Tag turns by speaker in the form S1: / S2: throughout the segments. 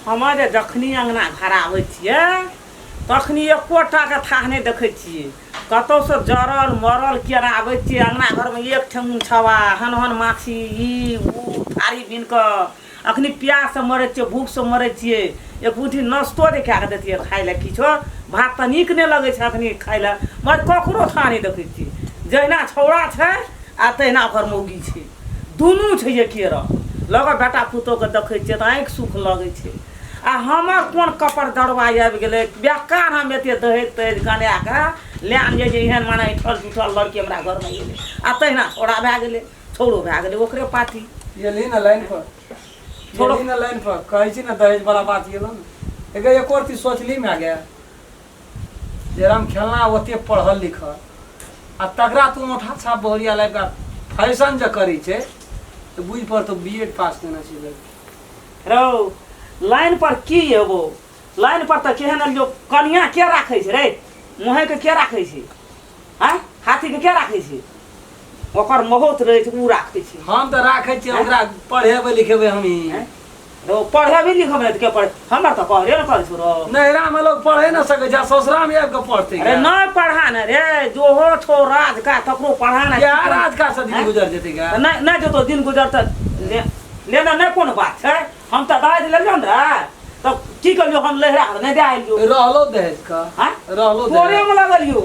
S1: हमर जे जखनी अङ्गना घर आबै छियै तखनी एकोटाके थाह नहि देखै छियै कतहुसँ जरल मरल केना आबै छियै अङ्गना घरमे एक ठेहुन छवा हन हन माछी ई ओ थारी बिन कऽ अखनी प्याससँ मरै छियै भूखसँ मरै छियै एक मुट्ठी नाश्तो जे कए कऽ दैतियै खाय लए किछो भात तऽ नीक नहि लगै छै अखनी खाय लए मगर ककरो थाह नहि देखै छियै जहिना छौड़ा छै आ तहिना ओकर मौगी छै दुनू छै एके रंग लग बेटा पुतोहके देखै छियै तऽ आँखि सुख लगै छै आ हमर कोन कपर दरबा आबि गेलै बेकार हम एते दहेज तहेज गना कऽ लए आनलियै जे एहन माने ऐठल जुठल लड़की हमरा घरमे एलै आ तहिना छौड़ा भए गेलै छौड़ो भए गेलै ओकरे पार्टी
S2: गेलही ने लाइन पर
S1: छोड़ो।
S2: गेलही ने लाइन पर कहै छी ने दहेज वाला बात गेलो ने एके एको रत्ती सोचली मे गे जे राम खेलना ओते पढ़ल लिखल आ तकरा तू औंठा छाप बहुरिया लाबि कऽ फैशन जे करै छै तऽ बुझि पड़तौ बी एड पास केने छै लड़की।
S1: रौ लाइन पर की एबो लाइन पर तऽ केहन एलियो कनिया के राखै छै रे मुँहेके के राखै छै आँय हाथीके के राखै छै ओकर महोत रहै छै ओ राखै छै
S2: हम तऽ राखै छियै ओकरा पढ़ेबै लिखेबै हमही
S1: आँय? रौ पढ़ेबी लिखबै तऽ के पढ़े हमर तऽ कहबे ने करै छौ रौ
S2: नैहरामे लोक पढ़े न सकै छै आ ससुरामे आबि कऽ पढ़तै
S1: अरे नहि पढ़ा ने रे जोहो छौ राज का तकरो पढ़ा ने
S2: क्या राज का से दिन
S1: आँय?
S2: गुजर जेतै गा
S1: नहि नहि जेतो दिन गुजर तऽ लेना नहि कोनो बात छै हम तऽ दहेज लेलियौ ने रे तऽ की करलियौ हम लहरा कऽ नहि दए आयलियौ
S2: रहलो दहेज का
S1: आँय?
S2: रहलो
S1: तोरे
S2: दहेज
S1: में लगलियौ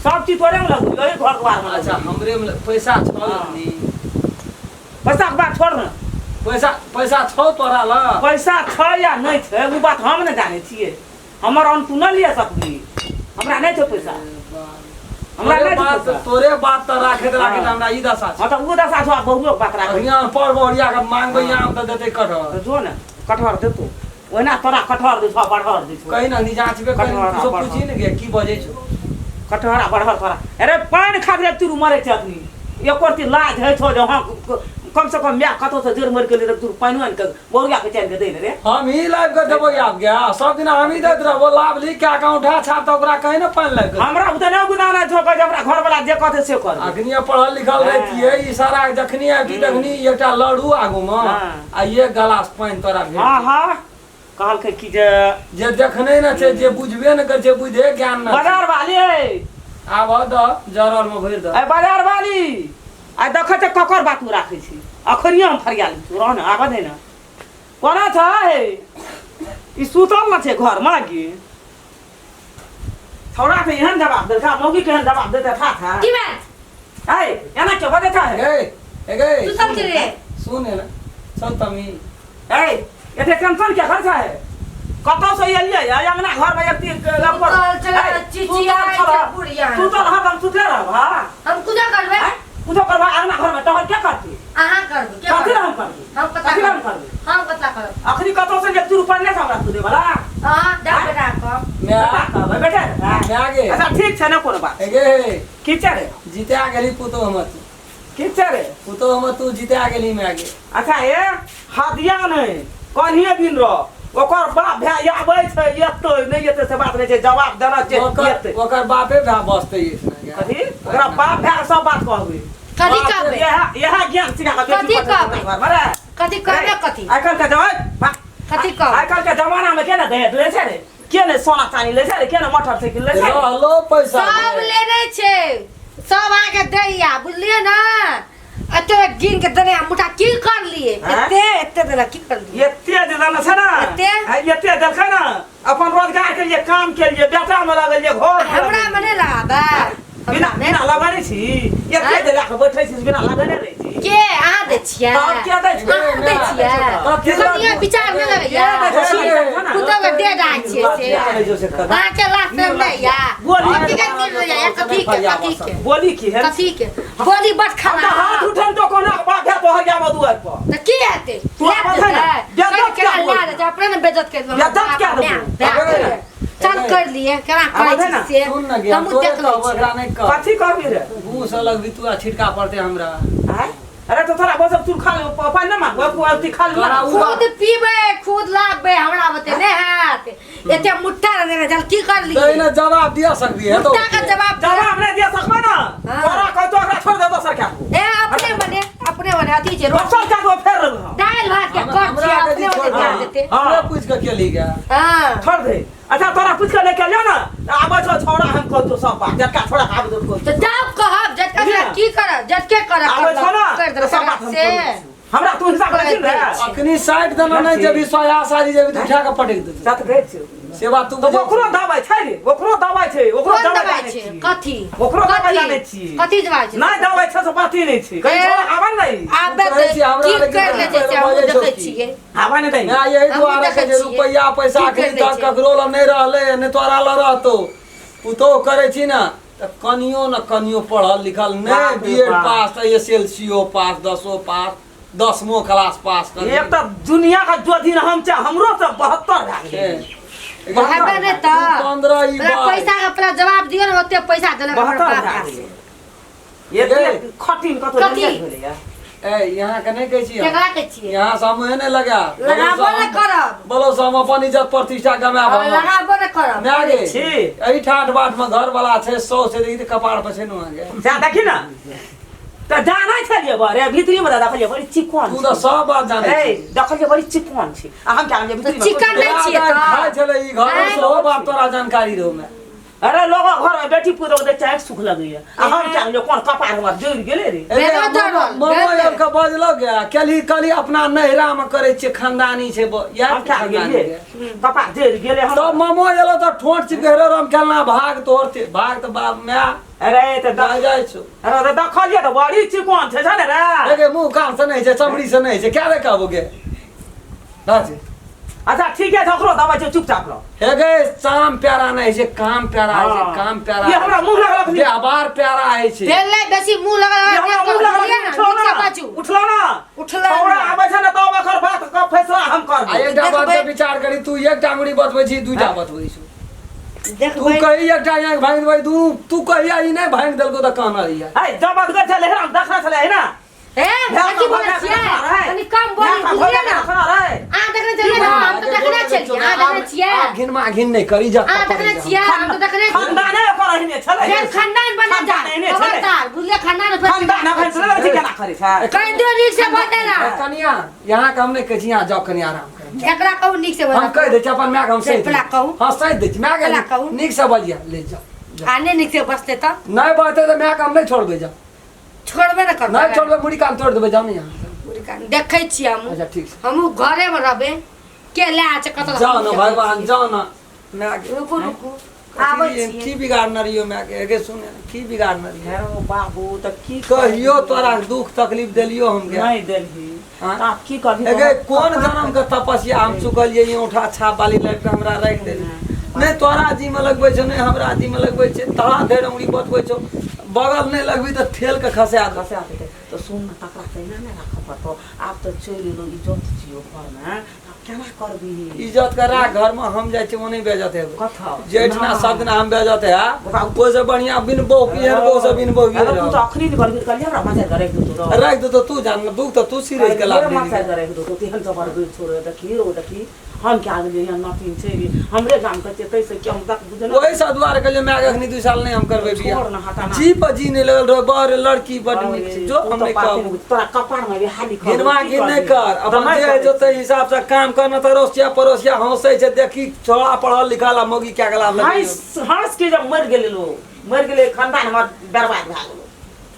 S1: सब चीज तोरे में लगलियौ एहि घर द्वार में
S2: अच्छा
S1: लगलियौ।
S2: हमरे में पैसा छौ
S1: हाँ।
S2: अखनी
S1: पैसा के बात छोड़ ने
S2: पैसा पैसा छौ तोरा लग
S1: पैसा छै या नहि छै ओ बात हम नहि जानै छियै हमर अन्न तू नहि लिअ सकबही हमरा नहि छै पैसा हमरा
S2: तोरे
S1: नहि छै
S2: बात
S1: पैसा
S2: तोरे बात तऽ राखैत राखैत
S1: हाँ।
S2: हमरा ई दशा छै
S1: हँ तऽ ओ दशा छौ आब बहुओके बात राखै
S2: अखनी अनपढ़ बहुरिया के मांगबै आम तऽ देतै कटहर
S1: तऽ जो ने कटहर देतौ ओहिना तोरा कटहर दै छौ बड़हर दै छौ
S2: कही ना निजाँचबे कही
S1: कटहर आ
S2: कुछो
S1: बड़हर।
S2: पूछी ने गे की बजै छौ
S1: कटहर आ बड़हर तोरा अरे पानि खातिर तू मरै छै अखनी एको रत्ती लाज होइ छौ जे हँ कम से कम माय कतौ से जड़ि मरि गेलै तऽ तू पानिओ आनि कऽ बौरिया के चानि कऽ दै ने रे
S2: हम ही लाबि कऽ देबो आब गे सब दिन हम ही दैत रहबो लाभ ली कए कऽ औंठा छाप तऽ ओकरा कही ने पानि लाबि कऽ
S1: हमरा उते नहि गुदाना छौ कहै छै हमरा घरवला जे कहतै से कर
S2: अखनी पढ़ल लिखल रहितियै इशारा जखनी आबि तखनी एकटा लड़ू आगू मे
S1: हाँ।
S2: आ एक गिलास पानि तोरा भेट
S1: हँ हँ कहलकै कि जे
S2: जे देखने न छै जे बुझबे न करै छै बुझे ज्ञान न छै।
S1: बाजार वाली
S2: आब दऽ जरल मे भरि दऽ
S1: अरे बाजार वाली आइ देखै छै ककर बात ओ राखै छी अखनियो हम फरिया लै छी रह ने आबऽ दे ने कोना छै हे ई सुतल न छै घरमे की छौड़ा के एहन जवाब देलका मौगी के एहन जवाब देते था था
S3: की भेल
S1: ए एना के बजै छै
S2: गे ए गे
S3: सुतल छी रे
S2: सुन ने चल तमी
S1: ए एते टेंशन के घर छै कतौ से एलियै या अंगना घर में एकती
S3: सुतल छलै, चिचियाइ छै बुढ़िया।
S1: सुतल हरदम सुतले रहब हां
S3: हम पूजा करबै
S1: पूजा करबा अंगना घर में टहल के करती
S3: अहाँ करबै के
S1: कथी
S3: करबै?
S1: हम करबी
S3: हम कथा
S1: कथी हम
S3: करब
S1: करबी
S3: हम कथा करब
S1: अखनी कतौ से एक रुपया नहि हमरा सुने वाला
S3: हाँ जा बेटा कऽ
S2: मैं
S1: बेटा कहबै बेटा
S2: मैं गे
S1: अच्छा ठीक छै ने कोनो बात
S2: ए गे
S1: की छै रे
S2: जीता गेली पुतो हमर तू
S1: की छै रे
S2: पुतो हमर तू जीता गेली मैं गे
S1: अच्छा ए हदिया नहि कन्हिए दिन रह ओकर बाप भाय आबै छै एतै नहि एतै से बात नहि छै जवाब देना छै
S2: ओकर
S1: एतै
S2: ओकर बापे भए बसतै एहिठिना गे।
S1: कथी ओकरा बाप भाय सब बात कहबै
S3: कथी कहबै
S1: इएह इएह ज्ञान सिखा कऽ बेटी
S3: कथी
S1: पठेलकै
S3: कहबै?
S1: घरमे रे
S3: कथी कहबै कथी
S1: आइ काल्हि के जमाना
S3: कथी कहबै?
S1: आइ काल्हि के जमाना में के ने दहेज लै छै रे के ने सोना चानी लै छै रे के ने मोटरसाइकिल लै छै रे?
S2: रहलो पैसा
S3: सब
S2: गे।
S3: लेने छै सब अहाँके दैया बुझलियै ने एते गिन के देने मुठा की कर लिए
S1: हैं?
S3: एते एते देला की कर लिए
S1: एते जे देने छै ने
S3: एते?
S1: आ, एते देलकै ने अपन रोजगार के लिए काम के लिए बेटा में लगल लिए घर में
S3: हमरा
S1: लगल
S3: में
S1: लिए।
S3: नहीं लगाबे
S1: बिना
S3: हमरा में
S1: बिना लगने छी एते
S3: हैं?
S1: जे लए कऽ बैठै छी से बिना लगने रहै छी
S3: के अहाँ दै छियै
S1: तब के दै छै?
S3: अहाँ दै छियै
S2: कथी
S3: कनिए विचार नहि लगैया
S1: के दै छै?
S3: पुतहु के दे रहल छियै से
S2: करै छौ से कथी?
S3: अहाँके लाज शरम नहि या
S1: बोली।
S3: कथी के तीर रहैया कथी के कथी के
S1: बोली की है
S3: कथी के बोली बड
S1: हम तऽ
S3: खराब
S1: हाथ उठेन तो कोना बाप है तोहर जाबऽ दुआर पर
S3: तऽ की हेतै
S1: तू
S3: लए
S1: आबऽ दे ने।
S3: देतै
S1: बेइज्जत
S3: केना
S1: किया
S3: लए देतै अपने ने बेइज्जत करि देबै
S1: बेइज्जत किया देबौ?
S3: चल कर लिए केना
S1: आबऽ
S3: करै
S1: दे
S3: छी
S1: ने।
S3: से
S2: सुन न गे
S3: हमहूँ
S2: तोरे
S3: देख लै
S2: कहबो
S3: छियै
S2: एकरा नहि कह
S1: कथी कहबी रे
S2: मुँह से लगबी तू आ छिड़का पड़तै हमरा
S1: आँय? अरे तो थोड़ा बहुत तू खा ले पापा न मांगो तू अथी खा ले
S2: तोरा उ
S3: खुद पीबै खुद लाबबै हमरा बते नहि हैत एते मुट्ठा देने जल की कर
S2: तो
S3: लिए
S2: ना जवाब दिया सकबी है तो
S3: मुट्ठा के जवाब दिया।
S1: जवाब नहीं दिया सकबे ना
S3: हाँ।
S1: तोरा कहतो एकरा छोड़ दे दोसर के आगू
S3: ए अपने बने अपने बने अथी छै रोटी
S1: दोसर के आगू फेर रहू
S3: दालि भात के कर
S2: हमरा
S3: छियै
S2: के
S3: अपने
S2: छोड़
S3: बने
S2: दे।
S3: हेतै।
S1: हाँ।
S2: हमरे पूछ के केली गे
S3: हाँ
S1: छोड़ दे अच्छा तोरा पूछ के लेके लियो ना आबै छौ छौड़ा हम कहतो सब बात जटका छोड़ा आबै दो
S3: तऽ जाउ कहब जटका
S1: बुझलियै?
S3: की करब जटके करब
S1: आबै छौ ना
S3: कर
S1: तऽ सब बात
S3: देलक
S1: हम
S3: से
S1: कहै छियौ। हमरा तू हिसाब रखी ने
S2: अखनी साइड देना नहीं जेबी सोया सारी जेबी तऽ उठा के पटक देतौ
S1: सत कहै छियौ
S2: से बात तू
S1: तऽ
S2: बुझै
S1: ओकरो दबाइ छै रे ओकरो दबाइ छै ओकरो
S3: कोन
S1: दबाइ
S3: दबाइ
S1: जानै
S3: छै
S1: छियै।
S3: कथी
S1: ओकरो दबाइ
S3: कथी?
S1: जानै छियै।
S3: कथी दबाइ छै
S1: नहि दबाइ छै से बाते नहि छै कहीं
S3: ए,
S1: छोड़ा आबै नहि
S3: आबे
S2: कहै
S3: तऽ
S2: छी, हमरा
S3: की
S2: लेकिन
S3: कर ले छै से
S2: बजै
S3: हमहूँ
S2: छौ
S3: देखै
S2: की?
S3: छियै
S1: आबै नहि
S2: मैं यही
S3: हमहूँ
S2: दुआरे
S3: देखै
S2: के जे
S3: छियै।
S2: रुपैआ पैसा
S3: की
S2: अखनी
S3: करि दै
S2: तक
S3: छै?
S2: ककरो लग नहि रहलै नहि तोरा लग रहतौ पुतोह करै छी ने तऽ कनियो ने कनियो पढ़ल लिखल नहि
S1: बाप रे
S2: बी एड
S1: बाप।
S2: पास तऽ एस एल सी ओ पास दसो पास दसमो क्लास पास कर
S1: एक तऽ दुनिया का जो दिन हम छै हमरो से 72 भए गेलै
S3: हेबे नहि तऽ
S2: 15 ई
S3: पहिले
S2: बाइस।
S3: पैसा के पहिले जवाब दियौ ने ओते पैसा देलक हमर
S1: 72
S3: बाप
S1: भए
S3: से
S1: गेलै एते खटिन कतौ
S3: कथी?
S1: नहि भेलैया
S2: ए यहाँ के नहि कहै छी हम।
S3: केकरा कहै छियै
S2: यहाँ से हम नहि लगा
S3: लगाबो नहि करब
S2: बोलो से हम अपन इज्जत प्रतिष्ठा गमायब
S3: हँ,
S2: हम।
S3: लगाबो नहि करब
S2: माय गे
S1: छी।
S2: एहि ठाठ बाट में घर वाला छै सौ से देखी तऽ कपार पर छै नु अहाँके
S1: जा देखी ना तऽ जानै छलियै बरे भीतरी में देखलियै बड़ी चिकन
S2: तू तऽ सब बात जानै
S1: ए
S2: छी
S1: देखलियै बड़ी चिकन छै आ हम क्या जानलियै भीतरी में
S3: चिकन नहि छियै
S2: तोरा
S3: तऽ।
S2: खाइ छलै ई घर
S3: आँय?
S2: सेहो बात तोरा जानकारी रहौ मैं
S1: अरे लोग घर में बेटी पुतोह के चाहे सुख लगैया आ हम क्या जानलियै कोन कपार हमर जरि गेलै रे
S3: बेरो जरल,
S2: ममो
S3: बेरो।
S2: आब के बजलो गया कली कली अपना नैहरा में करै छियै खानदानी छै यार
S1: हम क्या
S2: खानदानी
S1: गेलियै
S2: के।
S1: कपार जरि गेलै
S2: तब
S1: हम
S2: ममो एलो तऽ ठोंठ चिपके रे राम खेलना भाग तोहर थे भाग तऽ बाप माय
S1: अरे तऽ
S2: जा जाइ छौ
S1: अरे तऽ देखलियै तऽ बड़ी चिकन छै ने रे
S2: एगे मुंह कान से नहीं छै चमड़ी से नहीं छै क्या रे कहबो गे बाजे
S1: अच्छा ठीक है ओकरो दबाइ छै चुपचाप रह
S2: हे गे चाम प्यारा नहीं छै काम प्यारा है छै
S1: हाँ।
S2: काम प्यारा
S1: ये हमरा मुंह लगलक
S2: व्यवहार प्यारा है छै
S3: भेल नहि बेसी मुंह लगा
S1: ये हमरा मुंह लगलक
S3: ना
S1: उठलो
S3: नीक से
S1: ना
S3: बाजू
S1: उठलो ना
S3: उठलो
S1: छौड़ा
S3: ना।
S1: आबै छै ने तब एकर बात के फैसला हम
S2: आ
S1: करबै
S2: एकटा बात के
S3: देखबै।
S2: विचार करी तू एकटा अंगुरी बतबै छी दूटा बतबै छौ तू
S3: देखबै
S2: कही एकटा यहाँ भांगि देबै दू तू कहिया ई नहि भांगि देलको तऽ कहना रहिया
S1: है जबत गए छलै हम देखने छलै है ना
S3: ए कथी बोलै छियै कनि कम बोली बुझलियै ने अहाँ देखने छलियै ने हम तऽ देखने छलियै अहाँ देखने छियै
S2: आब घिनमा घिन नहि करी जा
S3: अहाँ देखने छियै हम तऽ देखने छियै
S1: खानदाने ओकर एहने छलै
S3: फेर खानदान बना जा
S1: खानदान एहने छलै
S3: खबरदार बुझलियै खानदान फेर
S1: खानदान एखन छलै अथी केना करै छै
S3: कहि दियौ नीक से बते ना
S2: कनिया यहाँ के हम नहि कहै छी यहाँ जाउ कनि आराम करू
S3: एकरा कहू नीक से
S2: हम
S3: बता
S2: कहि दै छी अपन मायके हम सहि
S3: पेला कहू।
S2: हाँ सहि दै छी मायके
S3: पेला कहू।
S2: नीक से बजिया ले जाओ जाओ।
S3: आ नहि नीक से बसतै तऽ
S2: नहि बजतै तऽ मायके हम नहि छोड़बै जाओ
S3: छोड़बे ने करबै
S2: नहि छोड़बै मुड़ी कान तोड़ि देबै जाउ ने यहाँ
S3: मुड़ी कान देखै छियै हमहूँ
S2: अच्छा ठीक छै
S3: हमहूँ घरेमे रहबै के लए छै कतऽ
S2: जाउ ने भगवान जाउ ने मायके
S3: रुकू रुकू आबै
S2: कथी-
S3: छियै
S2: की बिगाड़ने रहियो मायके एगे सुने की बिगाड़ने रहियो
S1: हेरो बाबू तऽ की
S2: कहियो तोरा दुख तकलीफ देलियो हम गे
S1: नहि देलही
S2: हाँ?
S1: तऽ आब की करबही
S2: एगे कोन जन्म के तपस्या हम चुकलियै ई औंठा छाप वाली लाइफ के हमरा राखि देली नहि तोरा जी में लगबै छौ नहि हमरा जी में लगबै छै तोरा धरि उंगली बतबै छौ बगल नहि लगबी तऽ ठेल के खसा दे
S1: खसा देतै तऽ सुन ने तकरा तहिना नहि राखऽ पड़तौ आब तऽ चलि एलौ इज्जत छियौ घरमे आब केना करबही
S2: इज्जत के राख घर में हम जाइ छियै ओने बेजत हेबै
S1: कथऽ
S2: जेठना सब दिना हम बेजत है ओहिसँ बढ़िया बिन बहु एहन बहु से बिन बहु
S1: अरे तू तऽ अखनी निकलबही कहलियै हमरा मचाइ कऽ राखि देतौ रौ।
S2: राखि देतौ तू जान दुख तऽ तू सिरै के लाभ
S1: मचाइ कऽ राखि देतौ तेहन जबरदस्त छोड़ देखी रो देखी हम क्या गेलियै यहाँ नातिन छै रे हमरे गाम के छै ताहिसँ कि हम तक बुझल
S2: ओहि से दुआरे कहलियै माय अखनी 2 साल नहि हम करबै
S1: छोड़
S2: बियाह
S1: न हटा ना
S2: जी पर जी नहि लगल रहे बड़ लड़की बड नीक छै जो हम नहि कहब
S1: तोरा कपार में हाली
S2: घिनवा घिन नहि कर अपन जे होइ छौ ताहि हिसाब से काम कर न तऽ अड़ोसिया पड़ोसिया हंसै छै देखी छोड़ा पढ़ल लिखल आ मौगी क्या गला लग
S1: हंस हंस के जब मरि गेलै लोग मरि गेलै खानदान हमर बर्बाद भए गेलो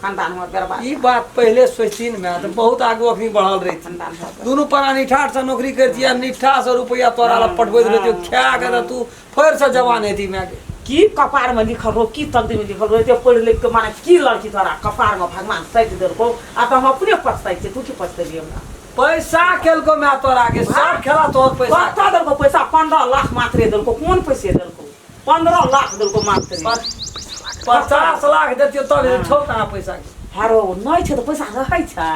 S1: खानदान हमर बर्बाद
S2: ई बात पहिले सोचती ने माय तऽ बहुत आगू अखनी बढ़ल रही
S1: खानदान हमर
S2: दुनू प्राणी ठाठ से नौकरी करती आ निठा से रुपया तोरा लग पठबैत रहती खा के तऽ तू फेर से जवान हेती माय के
S1: की कपार में लिखल रहो की तकदीर में लिखल रहो एते पढ़ि लिख के माने की लड़की तोरा कपार में भगवान सैत देलको आ तऽ हम अपने पछताइ छियै तू की पछतेली हमरा
S2: पैसा केलको माय तोरा के सब खेला तोहर पैसा
S1: कतऽ देलको पैसा 15 लाख मात्रे देलको कोन पैसे देलको 15 लाख देलको मात्रे
S2: 50 लाख देतियो तब छौ कहाँ पैसा
S1: हरो नहि छै तऽ पैसा रहै छै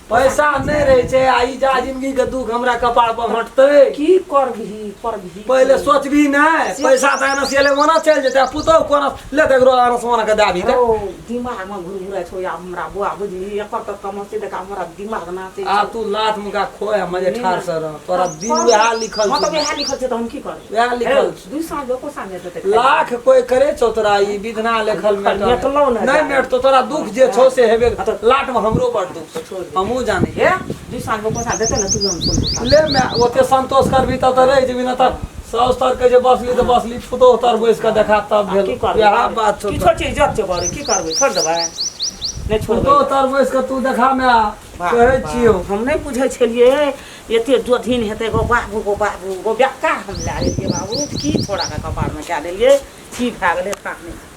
S2: पैसा नहि रहै छै आ ई जा जिंदगी के दुख हमरा कपार पर हटतै
S1: की करबिही करबिही
S2: पहिले सोचबी नहि पैसा तऽ एना से ओना चलि जेतै आ पुतहु कोना ले तऽ एकरो एना सोना के दाबी दे
S1: हरो दिमाग में घुरघुराइ छौ आब हमरा बौआ बुझली एकर तऽ तमसे देखा हमरा दिमाग नाचै
S2: आ तू लात मुका खोए मजे ठार से रह तोरा दिन वएह लिखल
S1: हँ तऽ
S2: छौ
S1: वएह लिखल छै तऽ हम की करबै
S2: वएह लिखल छौ
S1: दुई साँझ एको साँझ देतै
S2: लाख कोई करे छौ तोरा ई विधना लेखल
S1: मेटलौ ने
S2: नहि मेटतो तोरा दुख जे छौ से हेबे
S1: हँ तऽ-
S2: लाट में हमरो बड़ दुख
S1: छोड़
S2: छौ
S1: दे।
S2: हमहूँ जाने।
S1: हे, दू साल में पैसा देते ने तू, हम सुन।
S2: ले मैं ओते संतोष करबी तब तऽ रहि जेबी, ना तऽ साउस तर के जे बसली तऽ बसली, पुतोह तर बैस कऽ देखा तब भेल।
S1: की करबै?
S2: इएह बात छौ।
S1: किछो चीज इज्जत छै बड़ी, की करबै? छोड़ि देबै? नहि छोड़बै।
S2: पुतोह तर बैस कऽ तू देखा मे।
S1: बाप
S2: कहै
S1: रे बाप,
S2: छियौ।
S1: हम नहि बुझै छलियै एते जोधीन हेतै। गो बाबू, गो बाबू, गो बेकार हम लए लेलियै बाबू। की छोड़ाके कपारमे कए देलियै, की भए गेलै थाह नहि।